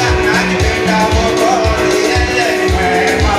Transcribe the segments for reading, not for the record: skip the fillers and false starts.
Ananipenda Mwokozi, yeye ni mwema.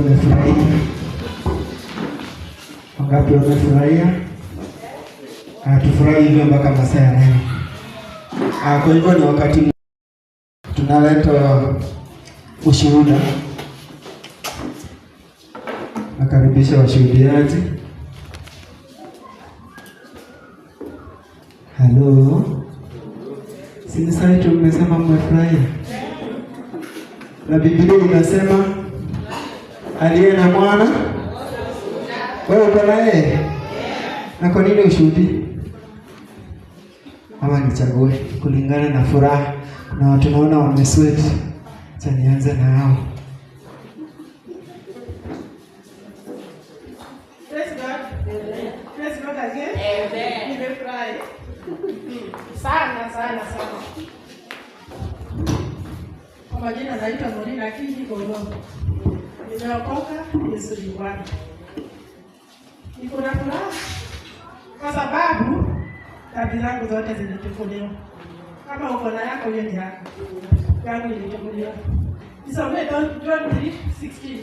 wamefurahia? Wangapi wamefurahia? Tufurahi hivyo mpaka masaa ya leo. Kwa hivyo ni wakati tunaleta ushuhuda. Nakaribisha washuhudiaji. Halo. Si sasa tumesema mmefurahia? Na Biblia inasema aliye na mwana, wewe uko na yeye. Na kwa nini ushuhudie? Ama nichague kulingana na furaha. Kuna watu naona wamesweat. Acha nianze na hao. Praise God. Praise God again. Amen. Nimefurahi. Sana sana sana. Kwa majina naitwa Morina Kinyi Kolo. Nimeokoka, Yesu ni Bwana. Niko na furaha kwa sababu dhambi zangu zote zilichukuliwa. Kama uko na yako, hiyo ni yako. Yangu ilichukuliwa. Nisomee John 3:16.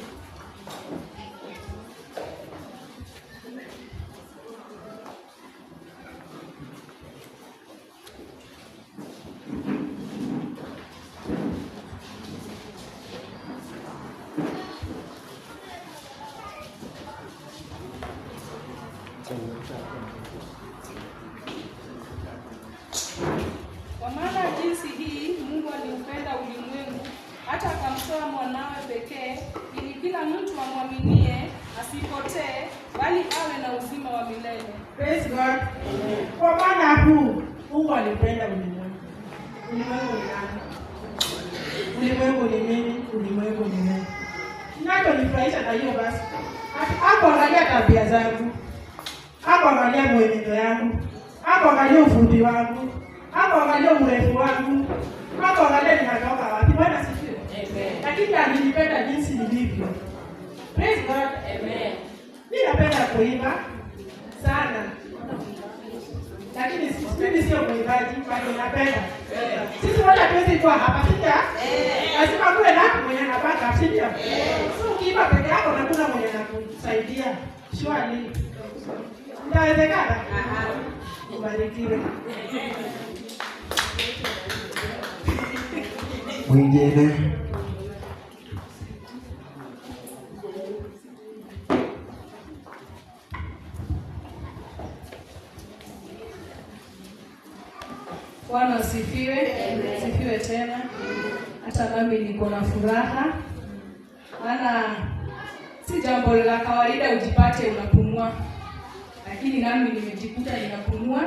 Kwa maana jinsi hii Mungu aliupenda ulimwengu hata akamtoa mwanawe pekee, ili kila mtu amwaminie asipotee, bali awe na uzima wa milele. Praise God. Kwa maana huu Mungu alipenda ulimwengu. Ulimwengu ni nani? Ulimwengu ni mimi, ulimwengu ni wewe. Kinachonifurahisha na hiyo basi, hakuangalia tabia zangu, hakuangalia mwenendo yangu, hakuangalia ufundi wangu, hakuangalia urefu wangu, hakuangalia ninatoka wapi. Bwana asifiwe. Amen. Lakini alinipenda jinsi nilivyo. Praise God. Amen. Mimi napenda kuimba sana, lakini mimi sio mwimbaji, bali napenda. Sisi wote hatuwezi kuwa hapa, si ndio? Lazima kuwe na mwenye anapanga, si ndio? So ukiimba peke yako na kuna mwenye anakusaidia, surely itawezekana. Ubarikiwe. Mwingine. Bwana asifiwe. Asifiwe tena. Hata nami niko na furaha, maana si jambo la kawaida ujipate unapumua, lakini nami nimejikuta ninapumua,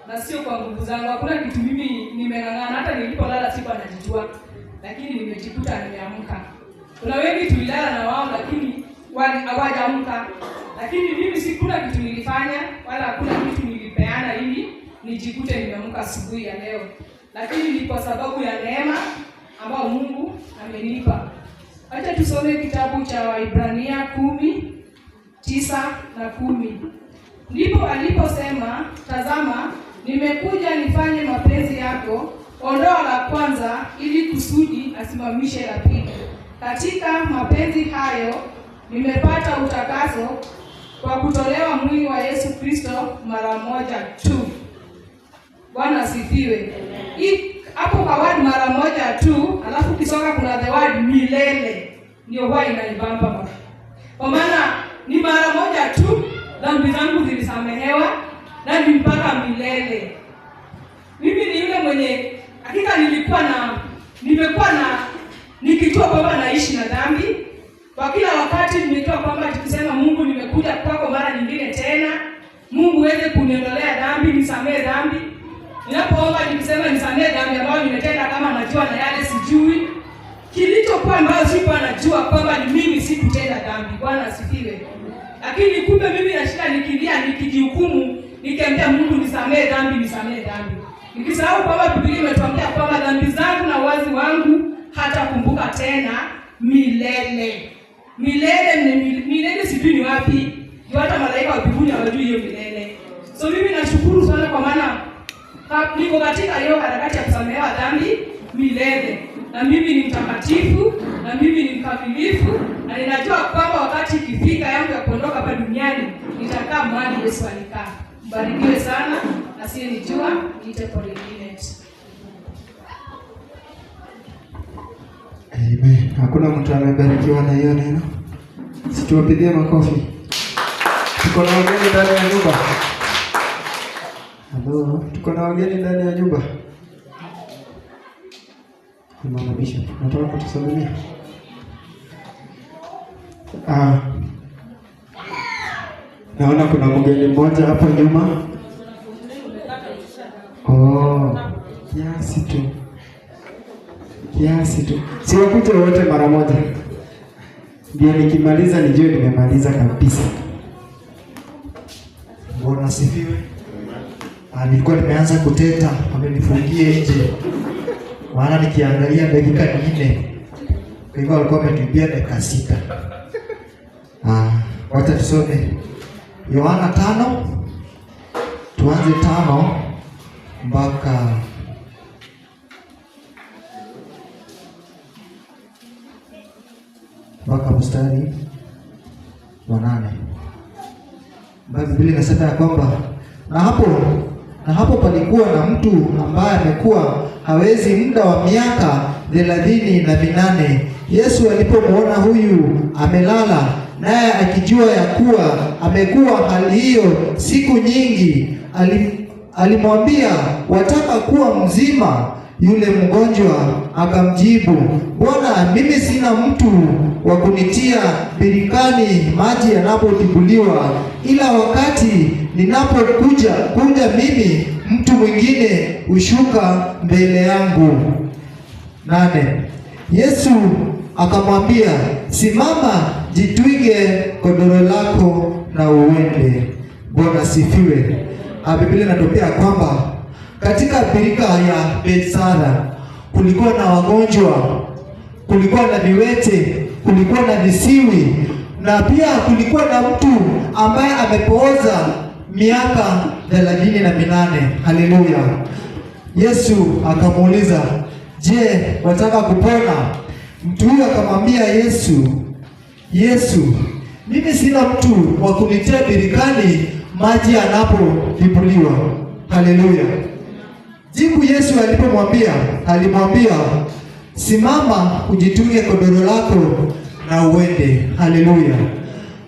na sio kwa nguvu zangu. Hakuna kitu mimi nimeng'ang'ana, hata nilipolala sikuwa najijua, lakini nimejikuta nimeamka. Kuna wengi tulilala na wao, lakini hawajaamka, lakini mimi sikuna kitu nilifanya wala hakuna kitu nilipeana ili nijikute nimeamka asubuhi ya leo, lakini ni kwa sababu ya neema ambayo Mungu amenipa. Acha tusome kitabu cha Waibrania 10:9 na 10. Ndipo aliposema, tazama, nimekuja nifanye mapenzi yako, ondoa la kwanza ili kusudi asimamishe la pili. Katika mapenzi hayo nimepata utakaso kwa kutolewa mwili wa Yesu Kristo mara moja tu. Bwana asifiwe. Hii hapo kwa word mara moja tu, alafu ukisonga kuna the word milele, ndio huwa inanibamba. Kwa maana ni mara moja tu dhambi zangu zilisamehewa na ni mpaka milele. Mimi ni yule mwenye hakika nimekuwa na nikijua kwamba naishi na dhambi. Kwa kila wakati nimejua kwamba tukisema Mungu nimekuja kwako mara nyingine tena, Mungu uweze kuniondolea dhambi, nisamehe dhambi. Ninapoomba nikisema nisamehe dhambi ambayo nimetenda kama najua na yale sijui. Kilichokuwa ambayo sikuwa najua kwamba ni mimi sikutenda dhambi. Bwana asifiwe. Lakini kumbe mimi nashinda nikilia, nikijihukumu, nikiambia Mungu nisamehe dhambi, nisamehe dhambi. Nikisahau kwamba Biblia imetuambia kwamba dhambi zangu na uasi wangu hatakumbuka tena milele. Milele, milele sijui ni wapi. Ndio hata malaika wa mbinguni hawajui hiyo milele. So mimi nashukuru sana kwa maana niko katika hiyo harakati ya kusamehewa dhambi milele. na mimi ni mtakatifu, na mimi ni mkamilifu, na ninajua kwamba wakati ikifika yangu ya kuondoka hapa duniani nitakaa mahali Yesu alikaa. Mbarikiwe sana, asiyenijua niite Pauline. Amen. Hakuna mtu amebarikiwa na hiyo neno. Situwapigie makofi. Tuko na wageni ndani ya nyumba. Hello, tuko na wageni ndani ya nyumba. Mama Bishop, nataka kutusalimia. Naona kuna mgeni mmoja hapo nyuma. Oh, kiasi tu. Kiasi tu. Siwakuje wote mara moja. Ndio nikimaliza nijue nimemaliza kabisa. Bwana asifiwe. Nilikuwa nimeanza kuteta, wamenifungie nje. Maana nikiangalia dakika 4. Kwa hivyo walikuwa wametuibia dakika 6. Wacha tusome Yohana 5. Tuanze 5 mpaka mstari wa 8. Biblia inasema ya kwamba na hapo palikuwa na mtu ambaye amekuwa hawezi muda wa miaka 38. Yesu alipomuona huyu amelala, naye akijua ya kuwa amekuwa hali hiyo siku nyingi, alimwambia, wataka kuwa mzima? Yule mgonjwa akamjibu, Bwana, mimi sina mtu wa kunitia birikani maji yanapotibuliwa, ila wakati ninapokuja kuja mimi, mtu mwingine hushuka mbele yangu. 8. Yesu akamwambia, simama, jitwike godoro lako na uende. Bwana sifiwe. Biblia inatupia kwamba katika birika ya Bethsaida kulikuwa na wagonjwa, kulikuwa na viwete, kulikuwa na visiwi, na pia kulikuwa na mtu ambaye amepooza miaka 38. Haleluya. Yesu akamuuliza, je, wataka kupona? Mtu huyo akamwambia Yesu, mimi sina mtu wa kunitia birikani maji yanapotibuliwa. Haleluya. Jibu Yesu alipomwambia, alimwambia, simama, ujitunge godoro lako na uende. Haleluya.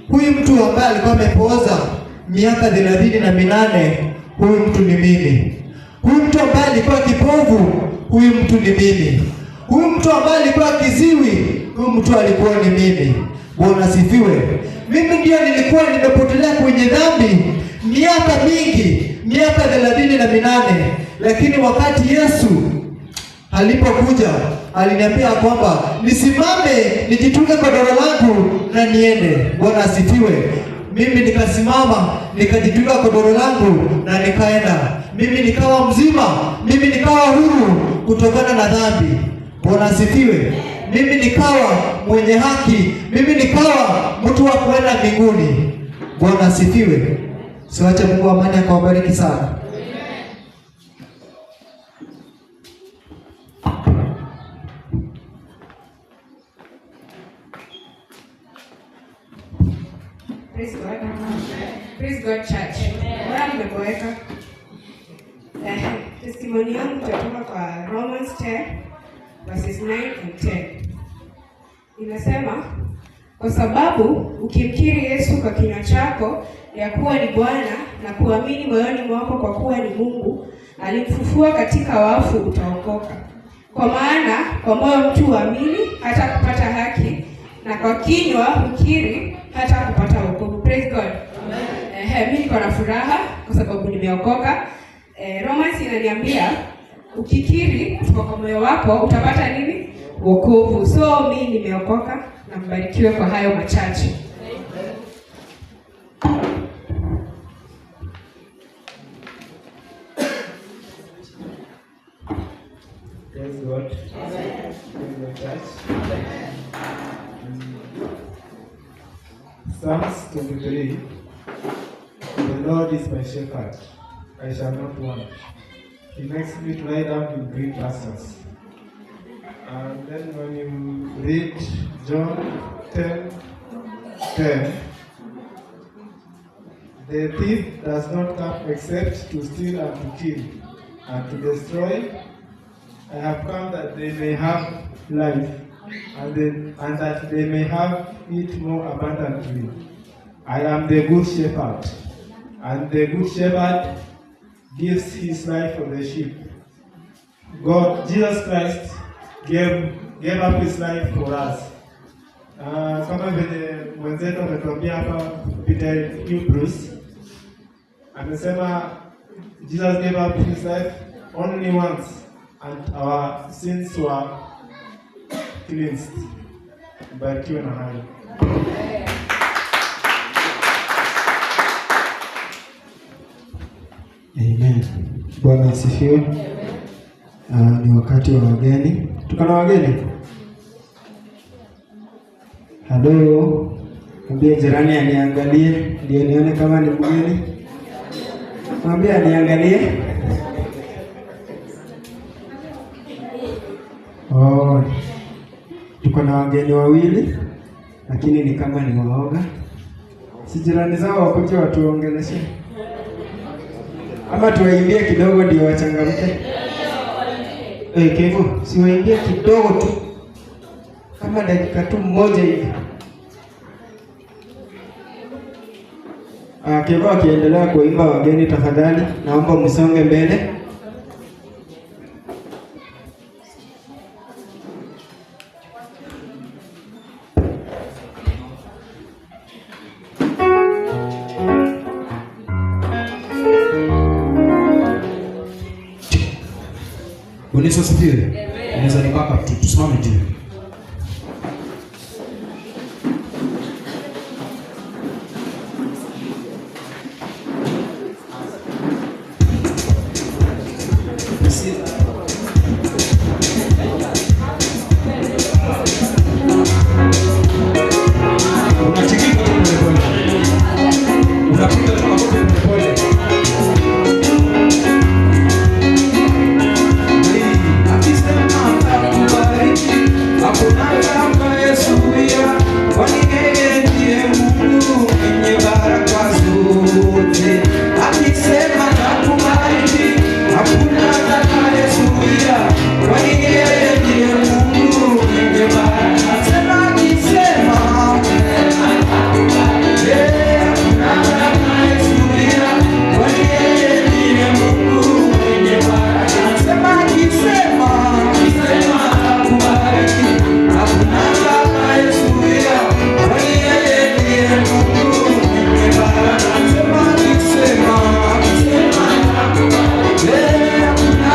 Huyu mtu ambaye alikuwa amepooza miaka 38, huyu mtu ni mimi. Huyu mtu ambaye alikuwa kipofu, huyu mtu ni mimi. Huyu mtu ambaye alikuwa kiziwi, huyu mtu alikuwa ni mimi. Bwana sifiwe. Mimi ndio nilikuwa nimepotelea kwenye dhambi miaka mingi, miaka 38, lakini wakati Yesu alipokuja aliniambia kwamba nisimame, nijitunge godoro langu na niende. Bwana asifiwe. Mimi nikasimama, nikajitunga godoro langu na nikaenda. Mimi nikawa mzima, mimi nikawa huru kutokana na dhambi. Bwana asifiwe. Mimi nikawa mwenye haki, mimi nikawa mtu wa kwenda mbinguni. Bwana asifiwe. Siwache Mungu amani akawabariki sana. Praise God. Praise God Church. Bwana nimeboeka. Testimony yangu itatoka kwa Romans 10 verses 9 and 10. Inasema, kwa sababu ukimkiri Yesu kwa kinywa chako ya kuwa ni Bwana na kuamini moyoni mwako kwa kuwa ni Mungu alimfufua katika wafu, utaokoka. Kwa maana kwa moyo mtu huamini hata kupata haki, na kwa kinywa hukiri hata kupata wokovu. Praise God. Amen. Mimi niko na furaha kwa sababu nimeokoka. Romans inaniambia ukikiri kutoka kwa moyo wako utapata nini? Wokovu. So mimi nimeokoka na mbarikiwe kwa hayo machache. Praise God. Amen. Praise the church. Amen. Psalms 23. The Lord is my shepherd, I shall not want. He makes me to lie down in green pastures. And then when you read John 10:10, the thief does not come except to steal and to kill and to destroy. I have come that they may have life and that they may have it more abundantly. I am the good shepherd, and the good shepherd gives his life for the sheep. God, Jesus Christ, gave up his life for us. Kama vile mwenzetu ametuambia hapa Peter Bruce amesema Jesus gave up his life only once and our sins were cleansed. Barikiwe na hayo. Amen. Bwana asifiwe. Ni wakati wa wageni. Tuko na wageni? Halo. Mwambie jirani aniangalie ndio nione kama ni mgeni. Mwambie aniangalie. Oh. Tuko na wageni wawili lakini ni kama ni waoga. Si jirani zao wakuje watuongeleshe. Ama tuwaimbie kidogo ndio wachangamke. Kevo, si waimbie kidogo tu. Kama dakika tu moja hivi. Kevo akiendelea kuimba, wageni tafadhali naomba msonge mbele. Bwana Yesu asifiwe. Unaweza ni backup tu, tusimame juu. Unatikika tu pole pole. Unapiga tu makofi pole pole. Akisema atakubariki, hakuna atakayezuia, kwani yeye ndiye Mungu mwenye baraka zote. Akisema atakubariki, hakuna atakayezuia, kwani yeye ndiye Mungu mwenye baraka. Sema akisema, hakuna atakayezuia, kwani yeye ndiye Mungu mwenye baraka. Sema akisema, atakubariki, hakuna atakayezuia, kwani yeye ndiye Mungu mwenye baraka. Sema akisema, hakuna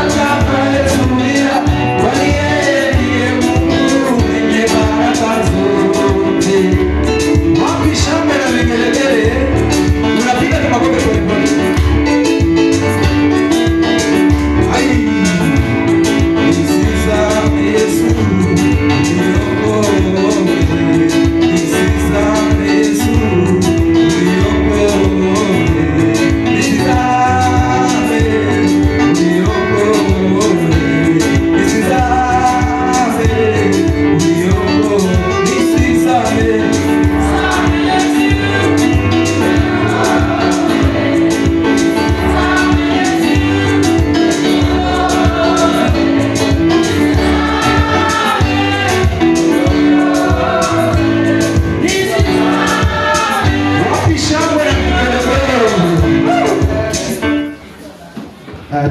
atakayezuia, kwani yeye ndiye Mungu mwenye baraka zote. Wapi shangwe na vigelegele? Unapiga tu makofi pole pole. Ai, nisizame Yesu, niokoe. Nisizame Yesu, niokoe. Nisizame, niokoe. Nisizame, niokoe. Nisizame. Wapi shangwe na vigelegele?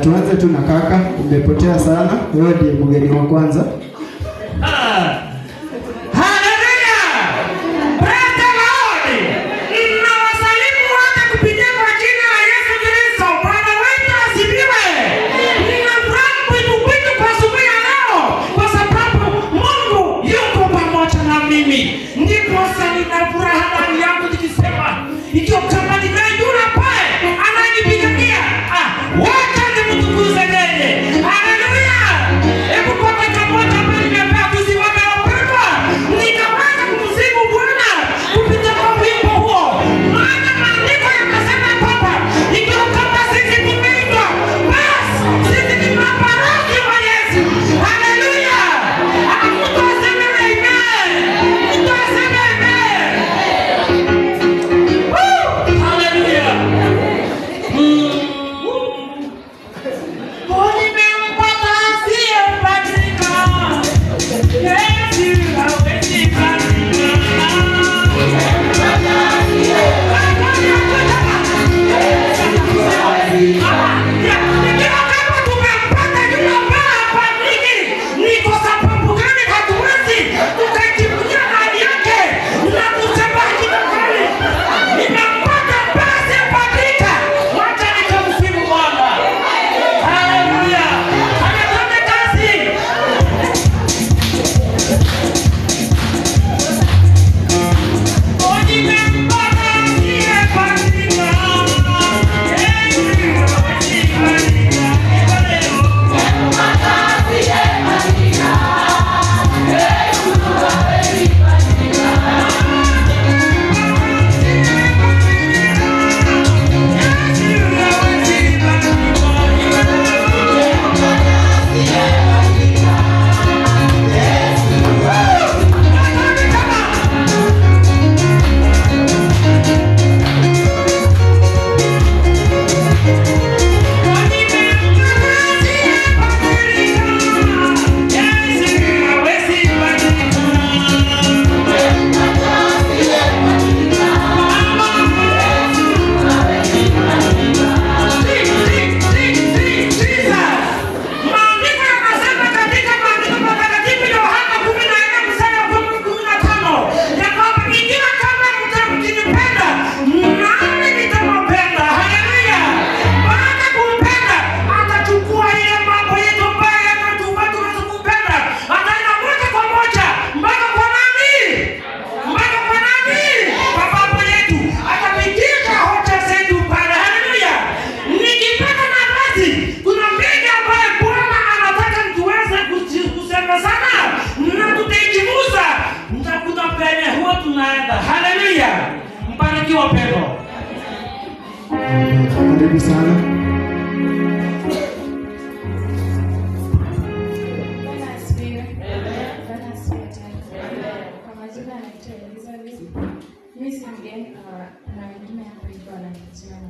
Tuanze tu na kaka, umepotea sana. Wewe ndiye mgeni wa kwanza. Haleluya! Praise the Lord! Ninawasalimu wote kupitia kwa jina la Yesu Kristo. Bwana wetu asifiwe. Nina furaha kwitu kwa asubuhi ya leo kwa sababu Mungu yuko pamoja na mimi. Ndiposa nina furaha ndani yangu nikisema ikiwa kama ninaye yule pale ananipigania, wacha nimtukuze yeye. Haleluya! Hebu kwa dakika moja ambayo nimepewa tusimame. Karibu sana. Bwana asifiwe. Bwana asifiwe tena. Kwa majina anaitwa Elizabeth. Mimi si mgeni kwa, kuna wengine hapa hivi wananijua na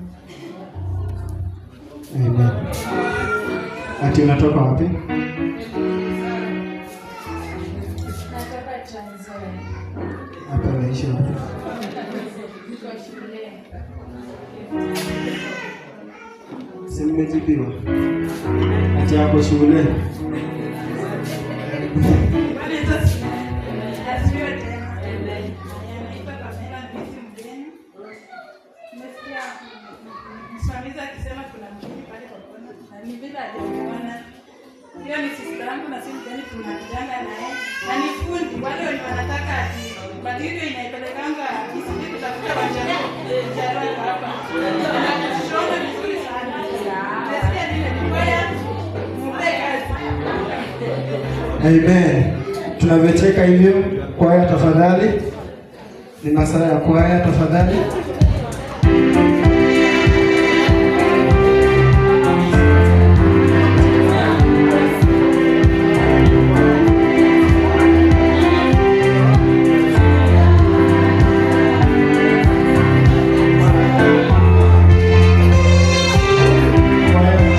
Amen. Ati unatoka wapi? Natoka Trans Nzoia. Hapa naishi wapi? Niko shule. Si mmejibiwa? Ati hapo shule. Bwana Yesu asifiwe tena. Naitwa Pamela, mimi si mgeni. Nimesikia msimamizi akisema kuna mgeni pale kwa kona, na ni vile alimuona. Hiyo ni sister yangu na si mgeni, tunakujanga naye na ni fundi. Wale wenye wanataka ati material inaipelekanga isije kutafuta wajaluo jaluo hapa, anashona vizuri sana. Nimesikia nile ni kwaya, mpe kazi. Amen. Tunavyocheka hivyo, kwaya tafadhali. Ni masaa ya kwaya tafadhali. Kwaya.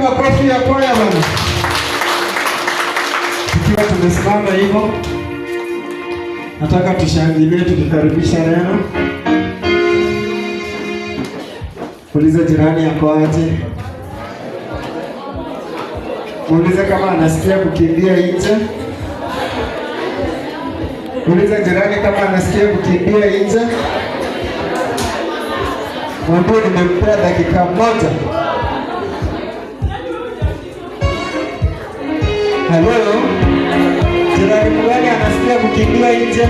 makofi ya kwaya bana. Tukiwa tumesimama hivyo, nataka tushangilie tukikaribisha neno. Uliza jirani yako aje. Muulize kama anasikia kukimbia nje. Uliza jirani kama anasikia kukimbia nje. Mwambie nimempea dakika moja. Hello? Jirani mgani anasikia kukimbia nje?